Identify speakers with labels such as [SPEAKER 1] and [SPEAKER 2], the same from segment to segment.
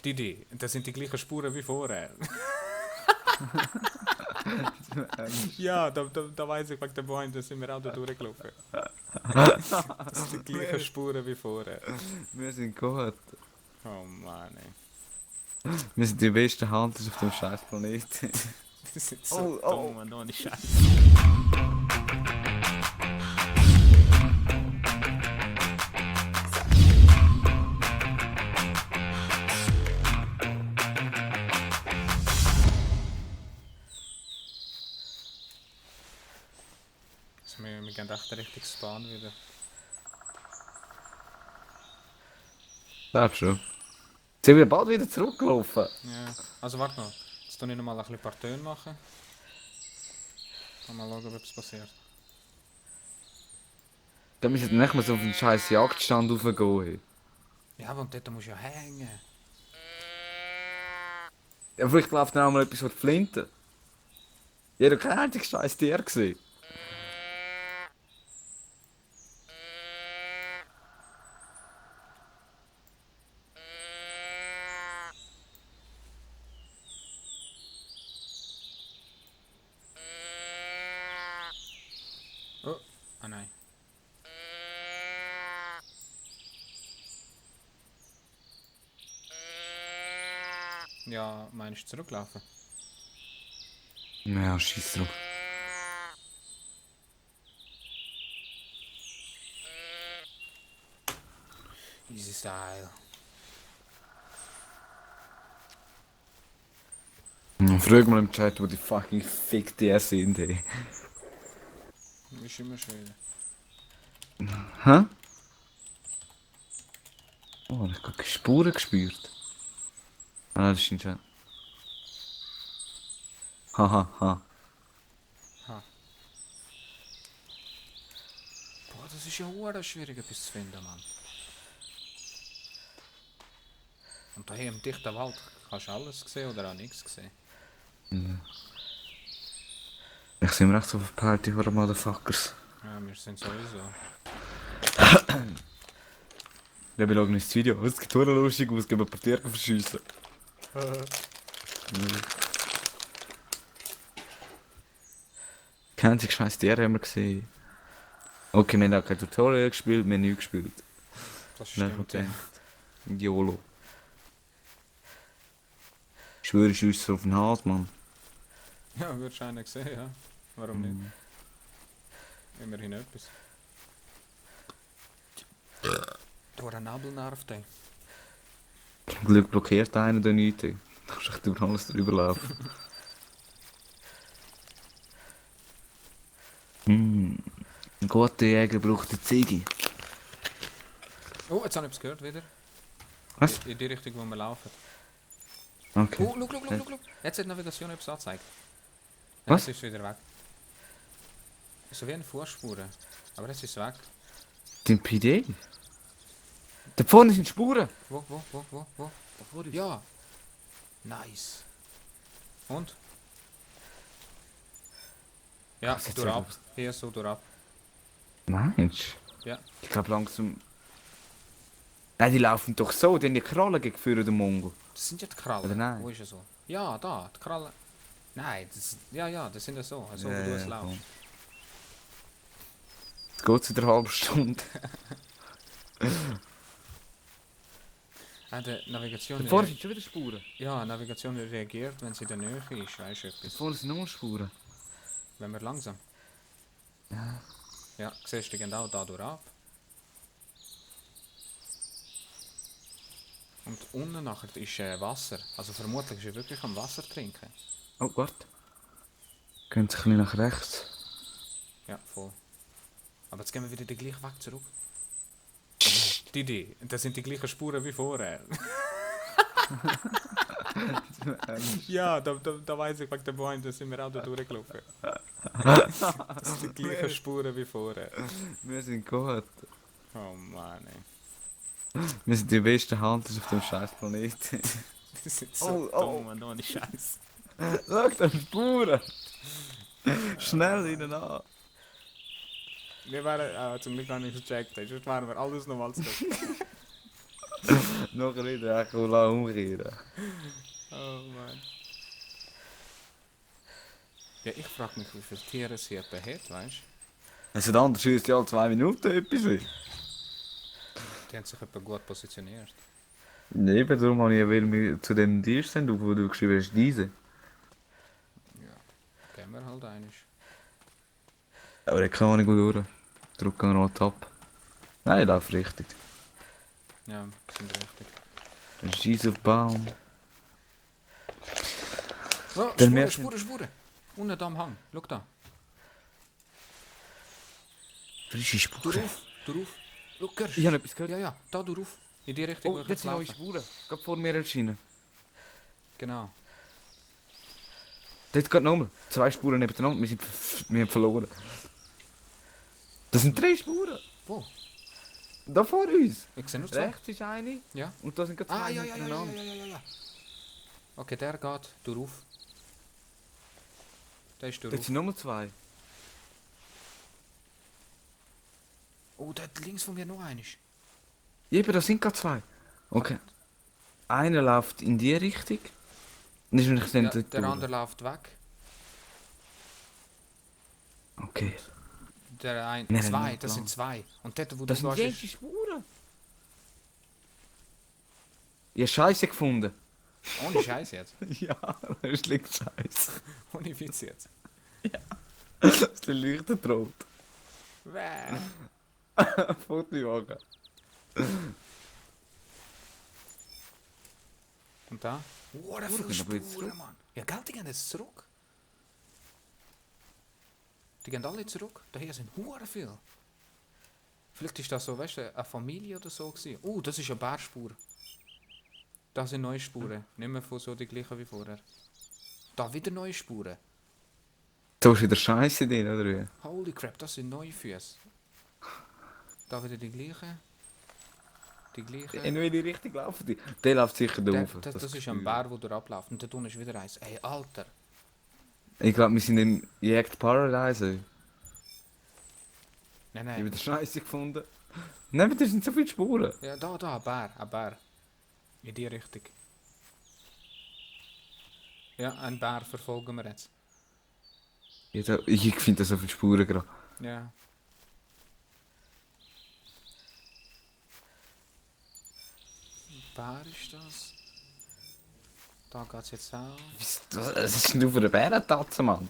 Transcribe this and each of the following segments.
[SPEAKER 1] Die Idee, das sind die gleichen Spuren wie vorher. Ja, da weiß ich, wegen den Bäumen, da sind wir auch da durchgelaufen. Das sind die gleichen Spuren wie vorher.
[SPEAKER 2] Wir sind gut.
[SPEAKER 1] Oh Mann, ey.
[SPEAKER 2] Wir sind die besten Hunters auf dem scheiß Planeten.
[SPEAKER 1] Die sind so
[SPEAKER 2] Oh, oh,
[SPEAKER 1] dumm
[SPEAKER 2] oh.
[SPEAKER 1] und ohne Scheiß. Also wir gehen echt richtig Bahn wieder.
[SPEAKER 2] Glaub schon. Sind wir bald wieder zurückgelaufen?
[SPEAKER 1] Ja. Also warte noch. Jetzt tue ich noch mal ein bisschen paar Töne machen. Mal schauen, ob etwas passiert.
[SPEAKER 2] Dann müssen wir nicht mehr so auf den scheiß Jagdstand raufgehen.
[SPEAKER 1] Ja, aber und dort musst du ja hängen.
[SPEAKER 2] Ja, vielleicht läuft dann auch mal etwas vor die Flinte. Jeder kein einziges scheiß Tier gesehen.
[SPEAKER 1] Oh, ah nein. Ja, meinst du zurücklaufen?
[SPEAKER 2] Ja, scheiß drauf.
[SPEAKER 1] Easy Style.
[SPEAKER 2] Frag mal im Chat, wo die fucking Fick die sind, ey.
[SPEAKER 1] Ist immer schön.
[SPEAKER 2] Hä? Oh, ich hab keine Spuren gespürt. Ah, nein, das ist nicht schön. Haha, ha.
[SPEAKER 1] Ha. Boah, das ist ja hure schwierig, etwas zu finden, Mann. Und hier im dichten Wald kannst du alles sehen oder auch nichts sehen.
[SPEAKER 2] Ich sind wir echt so auf Party für Motherfuckers.
[SPEAKER 1] Ja, wir sind sowieso.
[SPEAKER 2] Ja, wir schauen uns das Video. Es sieht verdammt lustig aus, gehen wir Partier verschiessen. Kennen sich scheiß Tiere haben wir gesehen. Okay, wir haben auch kein Tutorial gespielt, wir haben nichts gespielt.
[SPEAKER 1] Das
[SPEAKER 2] Nein,
[SPEAKER 1] stimmt.
[SPEAKER 2] okay. YOLO. Ich schwöre, ich schieße auf den Hals, Mann.
[SPEAKER 1] Ja, würdest du einen sehen, ja. Warum nicht? Immerhin etwas. Durch einen Nabel nervt ey.
[SPEAKER 2] Zum Glück blockiert einer da nichts. ey. Da kannst du echt über alles drüber laufen. Ein guter Jäger braucht eine Ziege.
[SPEAKER 1] Oh, jetzt habe ich etwas gehört wieder.
[SPEAKER 2] Was?
[SPEAKER 1] In die Richtung, wo wir laufen.
[SPEAKER 2] Okay.
[SPEAKER 1] Oh, schau. Jetzt hat die Navigation etwas angezeigt.
[SPEAKER 2] Was?
[SPEAKER 1] Jetzt ist es wieder weg. So wie eine Fußspur. Aber jetzt ist es weg.
[SPEAKER 2] Den PD? Da vorne sind Spuren.
[SPEAKER 1] Wo?
[SPEAKER 2] Da vorne
[SPEAKER 1] Ja. Nice. Und? Ja,
[SPEAKER 2] Was jetzt
[SPEAKER 1] durch ab.
[SPEAKER 2] los?
[SPEAKER 1] Hier so durch ab.
[SPEAKER 2] Mensch.
[SPEAKER 1] Ja.
[SPEAKER 2] Ich glaube langsam... Nein, die laufen doch so, die haben die Krallen gegenüber den Mongol.
[SPEAKER 1] Das sind ja die Krallen.
[SPEAKER 2] Oder nein?
[SPEAKER 1] Wo ist er so? Ja, da, die Krallen. Nein, ja, das sind ja so. So
[SPEAKER 2] Ja,
[SPEAKER 1] wie du es
[SPEAKER 2] ja,
[SPEAKER 1] laufst.
[SPEAKER 2] komm. Jetzt geht es in einer halben Stunde.
[SPEAKER 1] Die Navigation.
[SPEAKER 2] Da vorne sind schon wieder Spuren.
[SPEAKER 1] Ja, Navigation reagiert, wenn sie in der Nähe ist. Weißt du
[SPEAKER 2] Da
[SPEAKER 1] etwas?
[SPEAKER 2] vorne sind nur Spuren.
[SPEAKER 1] Wenn wir langsam.
[SPEAKER 2] Ja.
[SPEAKER 1] Ja, siehst du genau da durch ab. Und unten nachher ist Wasser. Also vermutlich ist er wirklich am Wasser trinken.
[SPEAKER 2] Oh, warte. Gehen Sie ein bisschen nach rechts.
[SPEAKER 1] Ja, voll. Aber jetzt gehen wir wieder den gleichen Weg zurück. Die Idee, das sind die gleichen Spuren wie vorher. Ja, da weiß ich, wegen den Bäumen, da sind wir auch da durchgelaufen. Das sind die gleichen Spuren wie vorher.
[SPEAKER 2] Wir sind gut.
[SPEAKER 1] Oh Mann, ey.
[SPEAKER 2] Wir sind die besten Hunters auf dem scheiß Planeten.
[SPEAKER 1] Die sind so dumm und ohne Scheiß.
[SPEAKER 2] Schau da Spuren! Schnell ihnen an!
[SPEAKER 1] Wir waren zum Glück gar nicht gecheckt, sonst wären wir alles nochmal zurück.
[SPEAKER 2] Nachher wieder echt umkehren.
[SPEAKER 1] Oh Mann. Ja, ich frage mich, wie viele Tiere sie etwa hat, weißt du?
[SPEAKER 2] Also der andere schießt ja alle 2 Minuten etwas.
[SPEAKER 1] Die haben sich etwa gut positioniert.
[SPEAKER 2] Nee, eben darum habe ich ja will zu dem Tier senden, wo du geschrieben hast, diese.
[SPEAKER 1] Ja, gehen wir halt einig.
[SPEAKER 2] Aber der kann nicht gut durch. Drücken wir noch ab. Nein, läuft richtig.
[SPEAKER 1] Ja, sind richtig.
[SPEAKER 2] Scheiß auf Baum.
[SPEAKER 1] Oh,
[SPEAKER 2] Dann
[SPEAKER 1] Spuren,
[SPEAKER 2] merkt
[SPEAKER 1] Spuren, Spuren. Unten da am Hang, schau da.
[SPEAKER 2] frische Spuren.
[SPEAKER 1] Du rauf. Schau, hörst du?
[SPEAKER 2] Ich habe etwas gehört.
[SPEAKER 1] Ja, ja, da du rauf. In die Richtung, wo
[SPEAKER 2] Oh,
[SPEAKER 1] ich
[SPEAKER 2] jetzt
[SPEAKER 1] jetzt
[SPEAKER 2] sind neue
[SPEAKER 1] laufe.
[SPEAKER 2] Spuren. Gerade vor mir erschienen.
[SPEAKER 1] Genau.
[SPEAKER 2] Dort geht nochmal. 2 Spuren nebeneinander. Wir haben verloren. Das sind 3 Spuren.
[SPEAKER 1] Wo?
[SPEAKER 2] Da vor uns.
[SPEAKER 1] Ich sehe nur zwei.
[SPEAKER 2] Rechts ist eine.
[SPEAKER 1] Ja.
[SPEAKER 2] Und da sind gerade 2
[SPEAKER 1] Ah, ja, ja, ja, ja,
[SPEAKER 2] nebeneinander.
[SPEAKER 1] ja, ja, ja, ja. Okay, der geht, du rauf. Der ist du
[SPEAKER 2] Dort
[SPEAKER 1] rauf.
[SPEAKER 2] sind nochmal 2.
[SPEAKER 1] Oh, dort links von mir noch einer.
[SPEAKER 2] Eben, da sind gerade 2. Okay. Einer läuft in die Richtung. Und ist nicht
[SPEAKER 1] Ja,
[SPEAKER 2] dort
[SPEAKER 1] der
[SPEAKER 2] durch.
[SPEAKER 1] andere läuft weg.
[SPEAKER 2] Okay.
[SPEAKER 1] Der ein,
[SPEAKER 2] Nein,
[SPEAKER 1] zwei,
[SPEAKER 2] nein,
[SPEAKER 1] das
[SPEAKER 2] klar.
[SPEAKER 1] sind zwei. Und dort, wo
[SPEAKER 2] Das
[SPEAKER 1] du
[SPEAKER 2] sind
[SPEAKER 1] gehst,
[SPEAKER 2] jede Spuren. Ich habe Scheiße gefunden.
[SPEAKER 1] ohne Scheiß jetzt.
[SPEAKER 2] Ja, das liegt Scheiße.
[SPEAKER 1] Ohne Witz jetzt.
[SPEAKER 2] Das ist der Leuchten rot.
[SPEAKER 1] Wäh.
[SPEAKER 2] Foto machen.
[SPEAKER 1] Und da? Oh, da
[SPEAKER 2] Oh,
[SPEAKER 1] viele
[SPEAKER 2] die gehen aber jetzt
[SPEAKER 1] Spuren,
[SPEAKER 2] zurück.
[SPEAKER 1] Mann. Ja, gell, die gehen jetzt zurück. Die gehen alle zurück. Daher sind hure viel. Vielleicht ist das so, weißt du, eine Familie oder so gewesen. Oh, das ist eine Bärspur. Das sind neue Spuren. Nicht mehr von so die gleichen wie vorher. Da wieder neue Spuren.
[SPEAKER 2] Da ist wieder Scheiße drin, oder wie?
[SPEAKER 1] Holy crap, das sind neue Füße. Da wieder die gleichen. Die gleichen.
[SPEAKER 2] In welche Richtung laufen die? Der läuft sicher da
[SPEAKER 1] Der,
[SPEAKER 2] rauf.
[SPEAKER 1] das ist ein
[SPEAKER 2] Gefühl.
[SPEAKER 1] Bär, der da abläuft. Und da unten ist wieder eins. Ey, Alter.
[SPEAKER 2] Ich glaube, wir sind im Jagd Paradise.
[SPEAKER 1] Nein,
[SPEAKER 2] Ich habe
[SPEAKER 1] nein.
[SPEAKER 2] wieder Scheiße gefunden. Nein, aber da sind so viele Spuren.
[SPEAKER 1] Ja, da, ein Bär. Ein Bär. In die Richtung. Ja, ein Bär verfolgen wir jetzt.
[SPEAKER 2] Ja, ich finde da so viele Spuren gerade.
[SPEAKER 1] Ja. Bär ist das. Da geht's jetzt auch.
[SPEAKER 2] Was ist denn du für eine Bärentatze, Mann?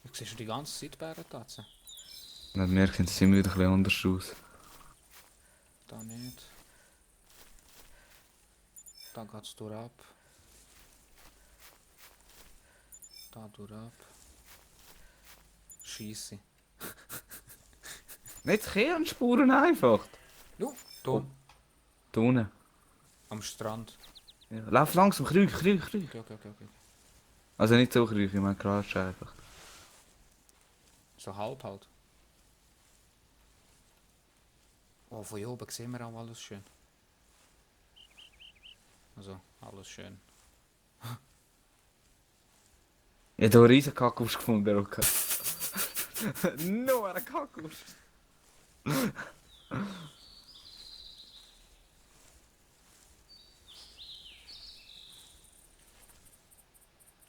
[SPEAKER 1] Ich sehe schon die ganze Zeit Bärentatzen.
[SPEAKER 2] Na, mir sieht es immer wieder ein bisschen anders aus.
[SPEAKER 1] Da nicht. Da geht's durch ab. Da durch ab. Scheisse.
[SPEAKER 2] Nicht Kernspuren einfach.
[SPEAKER 1] Jo, da.
[SPEAKER 2] Oh. Da unten.
[SPEAKER 1] Am Strand.
[SPEAKER 2] Ja. Lauf langsam, krieg.
[SPEAKER 1] Okay.
[SPEAKER 2] Also nicht so krieg, ich meine Crash einfach.
[SPEAKER 1] So halb halt. Oh, von hier oben sehen wir auch alles schön. Also, alles schön.
[SPEAKER 2] Ich habe hier einen riesen Kaktus gefunden, okay. No, ein Kaktus.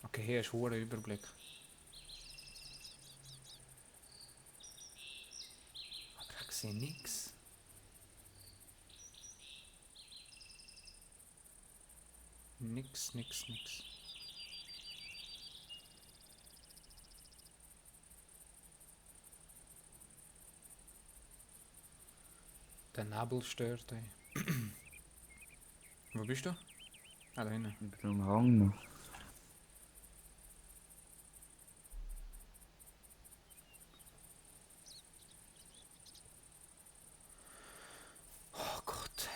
[SPEAKER 1] Okay, hier ist hoher Überblick. Aber ich sehe nichts. Nix. Der Nebel stört, ey. Wo bist du? Ah, da hinten.
[SPEAKER 2] Ich bin am Hang noch.
[SPEAKER 1] Oh Gott.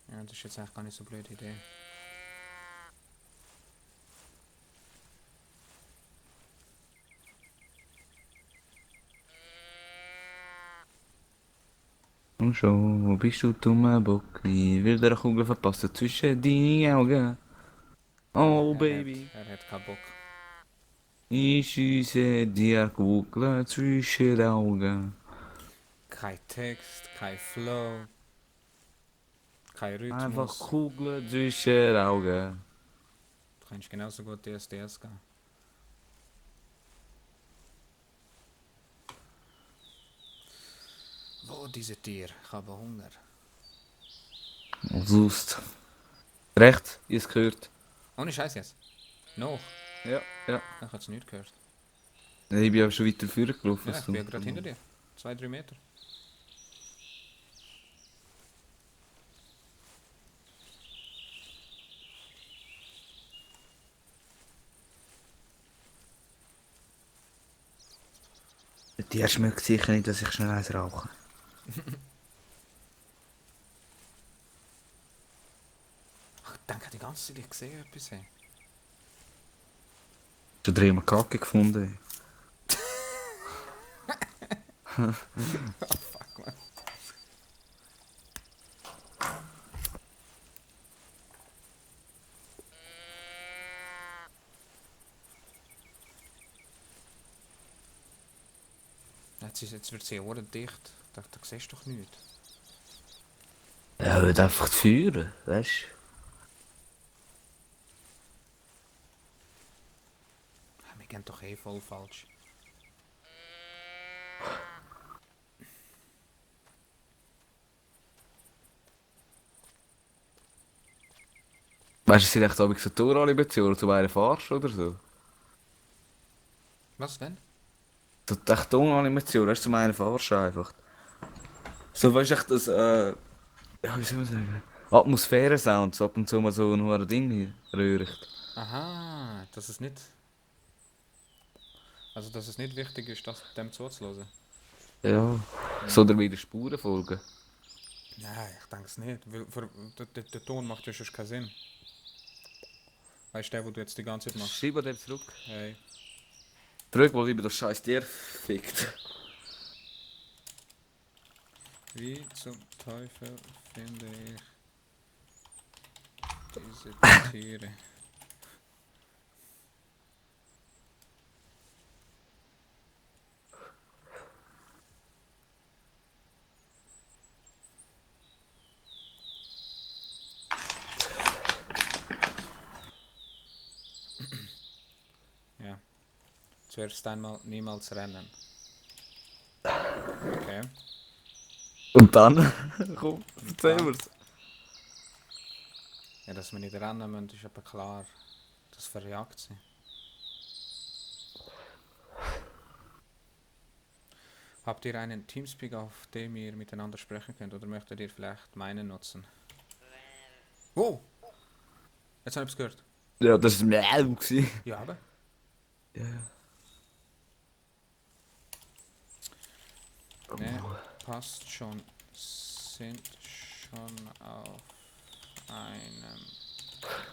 [SPEAKER 1] Ja, das ist jetzt eigentlich gar nicht so eine blöde Idee.
[SPEAKER 2] Und schon, wo bist du, dummer Bock? Ich will dir eine Kugel verpassen zwischen deine Augen. Oh, Baby.
[SPEAKER 1] Er hat keinen Bock.
[SPEAKER 2] Ich schieße dir Kugeln zwischen den Augen.
[SPEAKER 1] Kein Text, kein Flow, kein
[SPEAKER 2] Einfach
[SPEAKER 1] Rhythmus.
[SPEAKER 2] Kugeln zwischen den Augen.
[SPEAKER 1] Du kannst genauso gut DSDS gehen. Wo diese Tier? Ich habe Hunger.
[SPEAKER 2] Sust. Rechts, ihr es gehört.
[SPEAKER 1] Ohne Scheiß jetzt. Noch.
[SPEAKER 2] Ja, ja.
[SPEAKER 1] Ich habe es nicht gehört.
[SPEAKER 2] Ich bin aber schon weiter vorne gelaufen.
[SPEAKER 1] Ja, ich bin ja gerade hinter dir. 2-3 Meter.
[SPEAKER 2] Die erste mögt sicher nicht, dass ich schnell eins rauche.
[SPEAKER 1] Ich denke die ganze Zeit, ich sehe etwas. Hey.
[SPEAKER 2] Schon dreimal Kacke gefunden.
[SPEAKER 1] Fuck, man. Jetzt wird sie Ohren dicht. Ich dachte, du siehst doch nichts.
[SPEAKER 2] Ja, halt einfach die Feuer, weißt
[SPEAKER 1] Wir gehen doch eh voll falsch.
[SPEAKER 2] du? Weißt du, sie echt abends so Tour alle beziehen oder zu einer fahrst oder so?
[SPEAKER 1] Was denn?
[SPEAKER 2] So echt Tonanimation, weißt du, zum einen fahrst du einfach. So, weißt du, echt das, ja, wie soll man sagen? Atmosphäre-Sounds, ab und zu mal so ein hohes Ding rührt.
[SPEAKER 1] Aha, dass es nicht. Also, dass es nicht wichtig ist, das dem zuzuhören.
[SPEAKER 2] Ja. So oder wieder Spuren folgen.
[SPEAKER 1] Nein, ich denke es nicht. Weil der Ton macht ja schon keinen Sinn. Weißt du, der, wo du jetzt die ganze Zeit machst?
[SPEAKER 2] Schreib dem zurück.
[SPEAKER 1] Hey.
[SPEAKER 2] Zurück, wo lieber das scheiß Tier fickt.
[SPEAKER 1] Wie zum Teufel finde ich diese Tiere? Ja. Zuerst einmal niemals rennen. Okay.
[SPEAKER 2] Und dann? Komm, erzähl
[SPEAKER 1] Dann?
[SPEAKER 2] mir's.
[SPEAKER 1] Ja, dass wir nicht rennen müssen, ist aber klar. Das verjagt sie. Habt ihr einen Teamspeak, auf dem ihr miteinander sprechen könnt, oder möchtet ihr vielleicht meinen nutzen? Wow! Jetzt habe ich es gehört.
[SPEAKER 2] Ja, das war Miau gewesen.
[SPEAKER 1] Ja, aber.
[SPEAKER 2] Ja.
[SPEAKER 1] Ne, passt schon. Sind schon auf einem.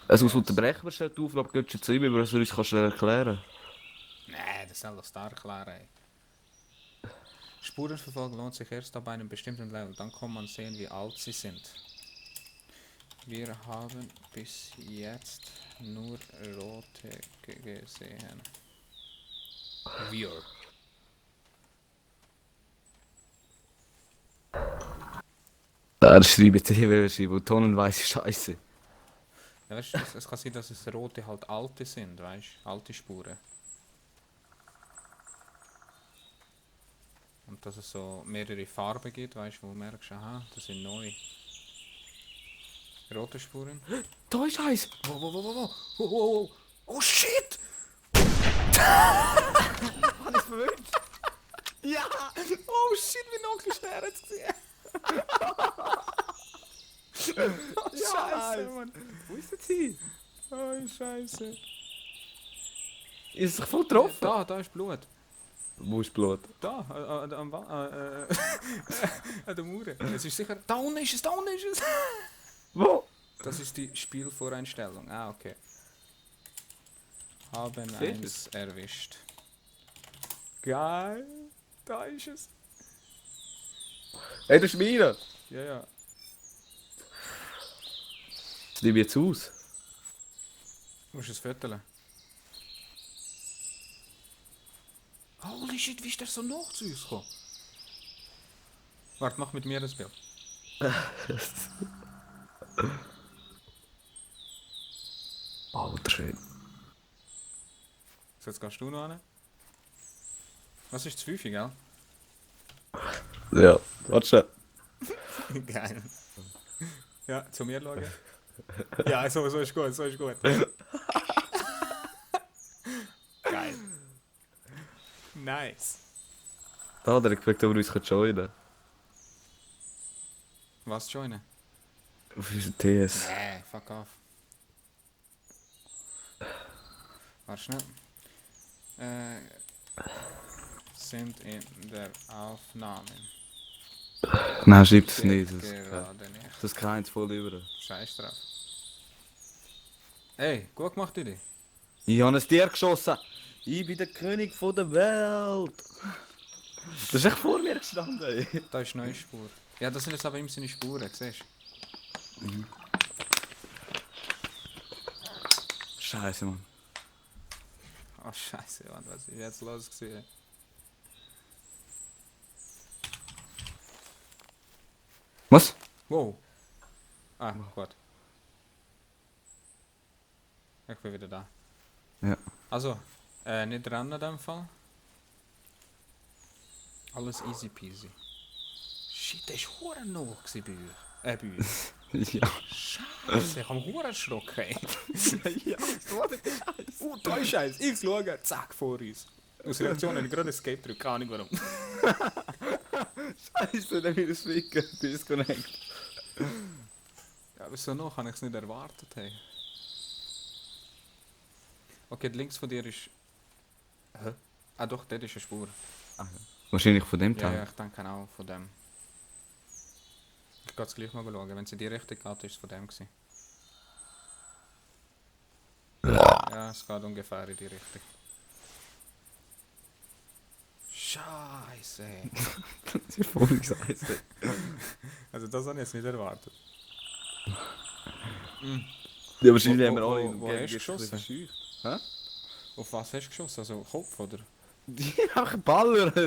[SPEAKER 2] Also aus unterbrechen wir schnell die Aufnahme, gehst du zu ihm, aber das uns kannst du erklären.
[SPEAKER 1] Nee, das soll das da erklären. Ey. Spurenverfolgung lohnt sich erst ab einem bestimmten Level. Dann kann man sehen, wie alt sie sind. Wir haben bis jetzt nur rote gesehen. Wir.
[SPEAKER 2] Da schreibe ich dir, schreibe tonnenweise Scheiße.
[SPEAKER 1] Ja, weißt du, es kann sein, dass es rote halt alte sind, weißt du? Alte Spuren. Und dass es so mehrere Farben gibt, weißt du, wo du merkst, aha, das sind neu. Rote Spuren.
[SPEAKER 2] Da ist eins!
[SPEAKER 1] Wow, wow, wow, wow, wow. Oh, oh, oh. Oh shit!
[SPEAKER 2] Habe ich verwünscht?
[SPEAKER 1] Ja! Oh shit, wie noch geschnärt es gesehen! Oh, Scheiße, Mann!
[SPEAKER 2] Wo ist jetzt hin?
[SPEAKER 1] Oh, Scheiße!
[SPEAKER 2] Ist sich voll getroffen?
[SPEAKER 1] Da ist Blut.
[SPEAKER 2] Wo ist Blut?
[SPEAKER 1] Da, am an der Mauer. Es ist sicher. Da unten ist es, da unten ist es!
[SPEAKER 2] Wo?
[SPEAKER 1] Das ist die Spielvoreinstellung. Ah, okay. Haben
[SPEAKER 2] Siehst
[SPEAKER 1] eins erwischt. Geil! Da ist es!
[SPEAKER 2] Hey, das ist meiner!
[SPEAKER 1] Ja, ja.
[SPEAKER 2] Das nehme ich jetzt aus.
[SPEAKER 1] Du musst es föteln. Holy shit, wie ist der so noch zu uns gekommen? Warte, mach mit mir das Bild.
[SPEAKER 2] Alter Schwede.
[SPEAKER 1] So, jetzt gehst du noch hin. Was ist das 5, gell?
[SPEAKER 2] Ja, warte schon.
[SPEAKER 1] Geil. Ja, zu mir schauen. Ja, so ist gut, so ist gut. Geil. Nice.
[SPEAKER 2] Da hat er gefragt, ob er uns joinen kann.
[SPEAKER 1] Was joinen?
[SPEAKER 2] Auf unser TS.
[SPEAKER 1] Nee, fuck off. Warte schnell. Sind in der Aufnahme.
[SPEAKER 2] Nein, schreib es nicht.
[SPEAKER 1] Gerade nicht.
[SPEAKER 2] Das kann voll über.
[SPEAKER 1] Scheiß drauf. Ey, gut gemacht, Didi.
[SPEAKER 2] Ich habe ein Tier geschossen. Ich bin der König von der Welt. Das ist echt vor mir gestanden. Ey.
[SPEAKER 1] Da ist eine neue Spur. Ja, das sind jetzt aber immer seine Spuren, siehst du?
[SPEAKER 2] Scheiße, Mann.
[SPEAKER 1] Oh, scheiße, Mann, was ist jetzt los gewesen?
[SPEAKER 2] Was?
[SPEAKER 1] Wow. Ah, gut. Ich bin wieder da.
[SPEAKER 2] Ja.
[SPEAKER 1] Also, nicht ran in dem Fall. Alles easy peasy. Shit, der war hure noch bei euch. Bei uns.
[SPEAKER 2] Ja.
[SPEAKER 1] Scheiße, ich hab hure erschrocken, ey.
[SPEAKER 2] Ja, so der Scheiße.
[SPEAKER 1] Da ist Scheiß. Ich schaue, zack, vor uns. Aus Reaktion habe ich gerade Escape gedrückt, keine Ahnung warum.
[SPEAKER 2] Scheiße, dann wieder Ficken. Disconnect.
[SPEAKER 1] Ja, aber so noch habe ich es nicht erwartet, hey. Okay, links von dir ist... Hä? Ah doch, dort ist eine Spur.
[SPEAKER 2] Wahrscheinlich von dem
[SPEAKER 1] Ja,
[SPEAKER 2] Teil.
[SPEAKER 1] ja, ich denke auch von dem. Ich gehe es gleich mal schauen. Wenn es in die Richtung geht, ist es von dem gewesen. Ja, es geht ungefähr in die Richtung. Scheiße.
[SPEAKER 2] Das ist voll Scheiße.
[SPEAKER 1] Also das habe ich jetzt nicht erwartet.
[SPEAKER 2] Ja, wahrscheinlich haben wir
[SPEAKER 1] Wo-
[SPEAKER 2] alle
[SPEAKER 1] wo hast du geschossen?
[SPEAKER 2] Hä?
[SPEAKER 1] Auf was hast du geschossen? Also Kopf oder?
[SPEAKER 2] Die haben geballert.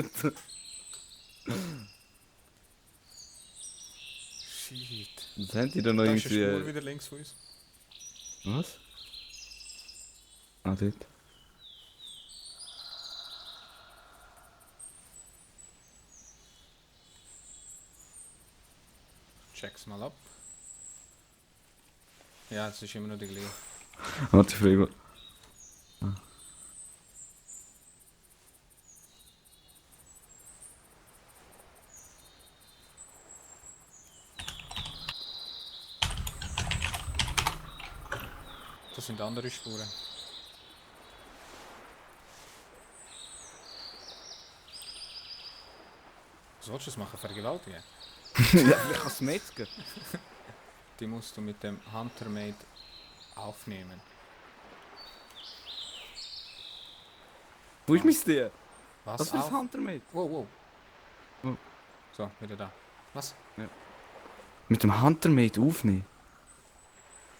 [SPEAKER 1] Shit.
[SPEAKER 2] Was haben die da noch
[SPEAKER 1] Da ist eine Spur
[SPEAKER 2] irgendwie...
[SPEAKER 1] wieder links von uns.
[SPEAKER 2] Was? Ah, dort.
[SPEAKER 1] Check's mal ab. Ja, es ist immer noch die gleiche.
[SPEAKER 2] Warte, Frigo.
[SPEAKER 1] Das sind andere Spuren. Was willst du das machen? Vergewaltigen?
[SPEAKER 2] Ja, ich kann es metzgen.
[SPEAKER 1] Die musst du mit dem Huntermate aufnehmen.
[SPEAKER 2] Wo ist mein Tier?
[SPEAKER 1] Was?
[SPEAKER 2] Was für ein Hunter mit?
[SPEAKER 1] Wow, wow.
[SPEAKER 2] Oh.
[SPEAKER 1] So, wieder da. Was?
[SPEAKER 2] Mit dem Hunter mit aufnehmen?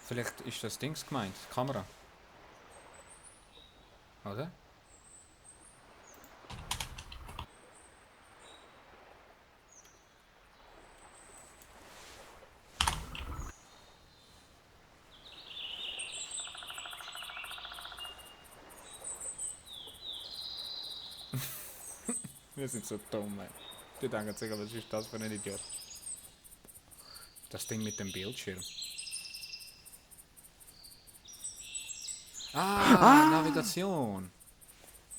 [SPEAKER 1] Vielleicht ist das Dings gemeint, die Kamera. Oder? Wir sind so dumm, ey. Die denken sich, was ist das für ein Idiot? Das Ding mit dem Bildschirm. Navigation.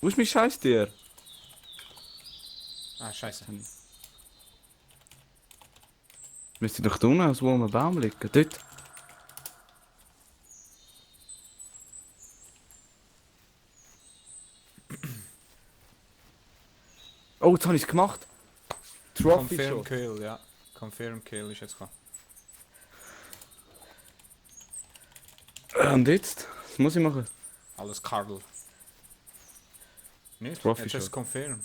[SPEAKER 2] Wo ist mein Scheiß-Tier?
[SPEAKER 1] Ah, scheiße.
[SPEAKER 2] Müsste doch da unten, als wo am Baum liegen. Dort. Oh, jetzt habe ich es gemacht. Trophy
[SPEAKER 1] Confirm
[SPEAKER 2] Shot.
[SPEAKER 1] Kill, ja. Confirm Kill ist jetzt klar.
[SPEAKER 2] Und jetzt? Was muss ich machen?
[SPEAKER 1] Alles Karl. Nicht?
[SPEAKER 2] Trophy
[SPEAKER 1] Jetzt ist
[SPEAKER 2] Shot.
[SPEAKER 1] Confirm.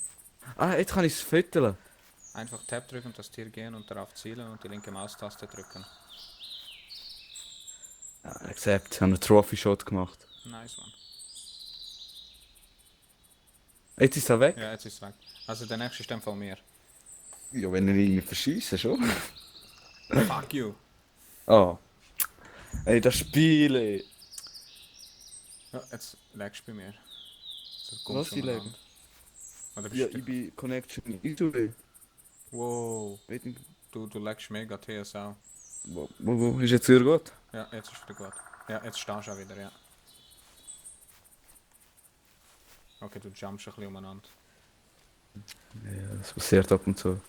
[SPEAKER 2] Ah, jetzt kann ich es fütteln.
[SPEAKER 1] Einfach Tab drücken, das Tier gehen und darauf zielen und die linke Maustaste drücken.
[SPEAKER 2] Ja, accept. Ich habe einen Trophy Shot gemacht.
[SPEAKER 1] Nice one.
[SPEAKER 2] Jetzt ist er weg.
[SPEAKER 1] Ja, jetzt ist es weg. Also der nächste ist in dem Fall mehr.
[SPEAKER 2] Ja, wenn ich irgendwie verschieße, schon.
[SPEAKER 1] Fuck you.
[SPEAKER 2] Ah. Ey, das Spiel, ey.
[SPEAKER 1] Ja, jetzt lagst du bei mir. So kommst
[SPEAKER 2] Was,
[SPEAKER 1] du
[SPEAKER 2] die
[SPEAKER 1] umeinander.
[SPEAKER 2] legen?
[SPEAKER 1] Oder
[SPEAKER 2] Ja,
[SPEAKER 1] bist du...
[SPEAKER 2] ich bin Connection easy.
[SPEAKER 1] Wow.
[SPEAKER 2] Wait,
[SPEAKER 1] Du lagst mega TSL.
[SPEAKER 2] wo ist jetzt wieder gut?
[SPEAKER 1] Ja, jetzt ist wieder gut. Ja, jetzt stehst du auch wieder, ja. Okay, du jumpst ein bisschen umeinander.
[SPEAKER 2] Ja, das passiert ab und zu.